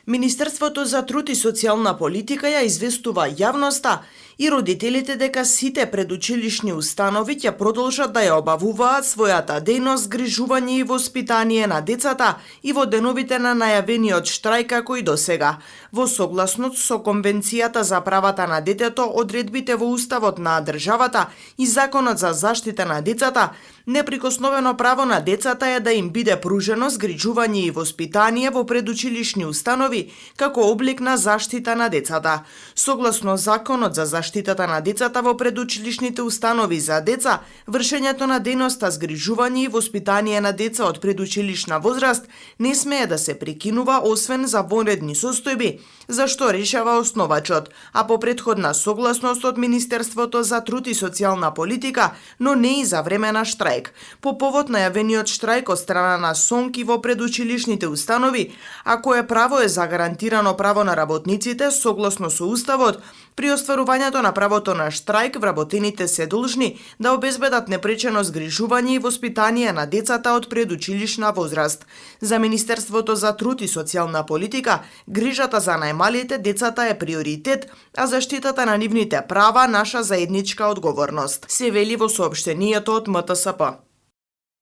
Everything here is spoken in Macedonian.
Министерството за труд и социјална политика ја известува јавноста и родителите дека сите предучилишни установи ќе продолжат да ја обавуваат својата дејност, грижување и воспитание на децата и во деновите на најавениот штрајк како и досега. Во согласност со Конвенцијата за правата на детето, одредбите во Уставот на државата и Законот за заштита на децата, неприкосновено право на децата е да им биде пружено згрижување и воспитание во предучилишни установи како облик на заштита на децата. Согласно Законот за заштитата на децата во предучилишните установи за деца, вршењето на дејноста згрижување и воспитание на деца од предучилишна возраст не смее да се прекинува освен за вонредни состојби, за што решава основачот, а по претходна согласност од Министерството за труд и социјална политика, но не и за време на штрајк. По повод најавениот штрајк од страна на СОНК во предучилишните установи, ако е право е загарантирано право на работниците согласно со Уставот, при остварувањето на правото на штрајк, вработените се должни да обезбедат непречено згрижување и воспитание на децата од предучилишна возраст. За Министерството за труд и социјална политика, грижата за најмалите децата е приоритет, а заштитата на нивните права наша заедничка одговорност, се вели во соопштението од МТСП.